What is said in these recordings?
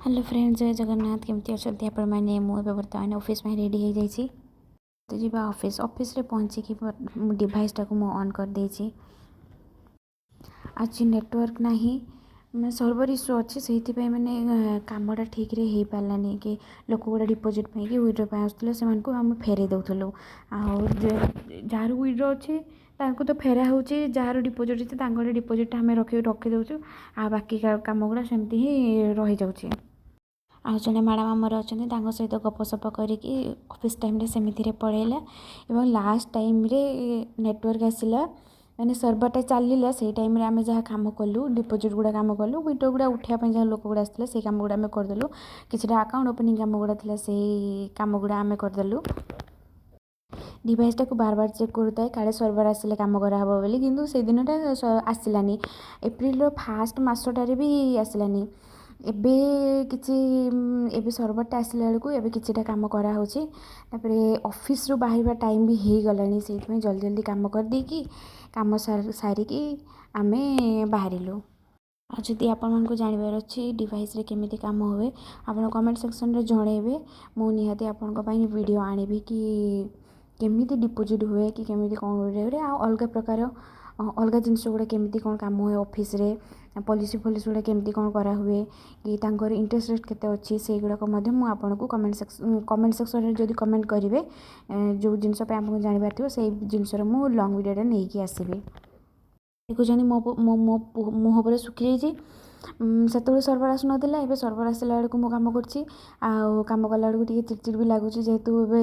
Hello friend, ଜୟ ଜଗନ୍ନାଥ। କେମିତି ଅଛନ୍ତି ଆପଣମାନେ? ମୁଁ ଏବେ ବର୍ତ୍ତମାନ ଅଫିସ୍ ପାଇଁ ରେଡ଼ି ହେଇଯାଇଛି ତ ଯିବା ଅଫିସ୍। ଅଫିସରେ ପହଞ୍ଚିକି ମୁଁ ଡିଭାଇସ୍ଟାକୁ ମୁଁ ଅନ୍ କରିଦେଇଛି। ଆଜି ନେଟୱାର୍କ ନାହିଁ, ମାନେ ସର୍ଭର ଇସ୍ୟୁ ଅଛି। ସେଇଥିପାଇଁ ମାନେ କାମଟା ଠିକ୍ରେ ହେଇପାରିଲାନି କି ଲୋକ ଗୁଡ଼ା ଡିପୋଜିଟ୍ ପାଇଁ କି ୱିଡ୍ର ପାଇଁ ଆସୁଥିଲେ, ସେମାନଙ୍କୁ ଆମେ ଫେରାଇ ଦେଉଥିଲୁ। ଆଉ ଯାହାର ୱିଡ୍ର ଅଛି, ତାଙ୍କୁ ତ ଫେରା ହେଉଛି। ଯାହାର ଡିପୋଜିଟ୍ ଅଛି, ତାଙ୍କର ଡିପୋଜିଟ୍ଟା ଆମେ ରଖିଦେଉଛୁ। ଆଉ ବାକି କାମ ଗୁଡ଼ା ସେମିତି ହିଁ ରହିଯାଉଛି। ଆଉ ଜଣେ ମ୍ୟାଡ଼ାମ୍ ଆମର ଅଛନ୍ତି, ତାଙ୍କ ସହିତ ଗପସପ କରିକି ଅଫିସ୍ ଟାଇମ୍ରେ ସେମିତିରେ ପଳେଇଲା ଏବଂ ଲାଷ୍ଟ ଟାଇମ୍ରେ ନେଟୱାର୍କ ଆସିଲା, ମାନେ ସର୍ଭରଟା ଚାଲିଲା। ସେଇ ଟାଇମ୍ରେ ଆମେ ଯାହା କାମ କଲୁ, ଡିପୋଜିଟ୍ ଗୁଡ଼ା କାମ କଲୁ, ୱିଡ୍ରୋ ଗୁଡ଼ା ଉଠାଇବା ପାଇଁ ଯାହା ଲୋକ ଗୁଡ଼ା ଆସିଥିଲେ, ସେଇ କାମ ଗୁଡ଼ା ଆମେ କରିଦେଲୁ। କିଛିଟା ଆକାଉଣ୍ଟ ଓପନିଂ କାମ ଗୁଡ଼ା ଥିଲା, ସେଇ କାମ ଗୁଡ଼ା ଆମେ କରିଦେଲୁ। ଡିଭାଇସ୍ଟାକୁ ବାର ବାର ଚେକ୍ କରୁଥାଏ, କାଳେ ସର୍ଭର ଆସିଲେ କାମ କରାହେବ ବୋଲି। କିନ୍ତୁ ସେଦିନଟା ଆସିଲାନି। ଏପ୍ରିଲର ଫାଷ୍ଟ ମାସଟାରେ ବି ଆସିଲାନି। ଏବେ କିଛି ଏବେ ସର୍ଭରଟା ଆସିଲା ବେଳକୁ ଏବେ କିଛିଟା କାମ କରାହେଉଛି। ତାପରେ ଅଫିସରୁ ବାହାରିବା ଟାଇମ୍ ବି ହେଇଗଲାଣି। ସେଇଥିପାଇଁ ଜଲ୍ଦି ଜଲ୍ଦି କାମ କରିଦେଇକି, କାମ ସାରିକି ଆମେ ବାହାରିଲୁ। ଆଉ ଯଦି ଆପଣମାନଙ୍କୁ ଜାଣିବାର ଅଛି ଡିଭାଇସ୍ରେ କେମିତି କାମ ହୁଏ, ଆପଣ କମେଣ୍ଟ ସେକ୍ସନରେ ଜଣେଇବେ। ମୁଁ ନିହାତି ଆପଣଙ୍କ ପାଇଁ ଭିଡ଼ିଓ ଆଣିବି କି କେମିତି ଡିପୋଜିଟ୍ ହୁଏ କି କେମିତି କ'ଣ ହୁଏ, ଆଉ ଅଲଗା ପ୍ରକାର ଅଲଗା ଜିନିଷ ଗୁଡ଼ା କେମିତି କ'ଣ କାମ ହୁଏ ଅଫିସରେ, ପଲିସି ଫଲିସି ଗୁଡ଼ା କେମିତି କ'ଣ କରାହୁଏ କି ତାଙ୍କର ଇଣ୍ଟରେଷ୍ଟ ରେଟ୍ କେତେ ଅଛି, ସେଇଗୁଡ଼ାକ ମଧ୍ୟ ମୁଁ ଆପଣଙ୍କୁ କମେଣ୍ଟ ସେକ୍ସନରେ ଯଦି କମେଣ୍ଟ କରିବେ, ଯେଉଁ ଜିନିଷ ପାଇଁ ଆପଣଙ୍କୁ ଜାଣିବାର ଥିବ, ସେଇ ଜିନିଷର ମୁଁ ଲଙ୍ଗ୍ ଭିଡ଼ିଓଟା ନେଇକି ଆସିବି। ଦେଖୁଛନ୍ତି, ମୋ ମୋ ମୋ ମୁହଁ ପୁରା ଶୁଖିଯାଇଛି। ସେତେବେଳେ ସର୍ଭର ଆସୁନଥିଲା। ଏବେ ସର୍ଭର ଆସିଲା ବେଳକୁ ମୁଁ କାମ କରୁଛି। ଆଉ କାମ କଲା ବେଳକୁ ଟିକେ ଚିଡ଼ଚିଡ଼ ବି ଲାଗୁଛି, ଯେହେତୁ ଏବେ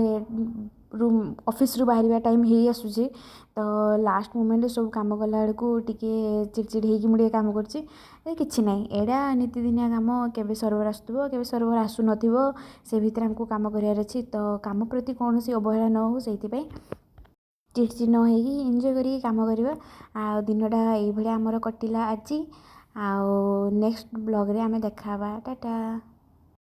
ରୁମ୍ ଅଫିସରୁ ବାହାରିବା ଟାଇମ୍ ହେଇ ଆସୁଛି। ତ ଲାଷ୍ଟ ମୋମେଣ୍ଟରେ ସବୁ କାମ କଲା ବେଳକୁ ଟିକେ ଚିଡ଼ଚିଡ଼ ହେଇକି ମୁଁ ଟିକେ କାମ କରୁଛି। ଏ କିଛି ନାହିଁ, ଏଇଟା ନିତିଦିନିଆ କାମ। କେବେ ସର୍ଭର ଆସୁଥିବ, କେବେ ସର୍ଭର ଆସୁନଥିବ, ସେ ଭିତରେ ଆମକୁ କାମ କରିବାର ଅଛି। ତ କାମ ପ୍ରତି କୌଣସି ଅବହେଳା ନ ହଉ, ସେଇଥିପାଇଁ ଚିଡ଼ଚିଡ଼ ନ ହେଇକି ଏନ୍ଜୟ କରିକି କାମ କରିବା। ଆଉ ଦିନଟା ଏଇଭଳିଆ ଆମର କଟିଲା ଆଜି। ଆଉ ନେକ୍ସଟ ବ୍ଲଗ୍ରେ ଆମେ ଦେଖା ହେବା। ଟାଟା।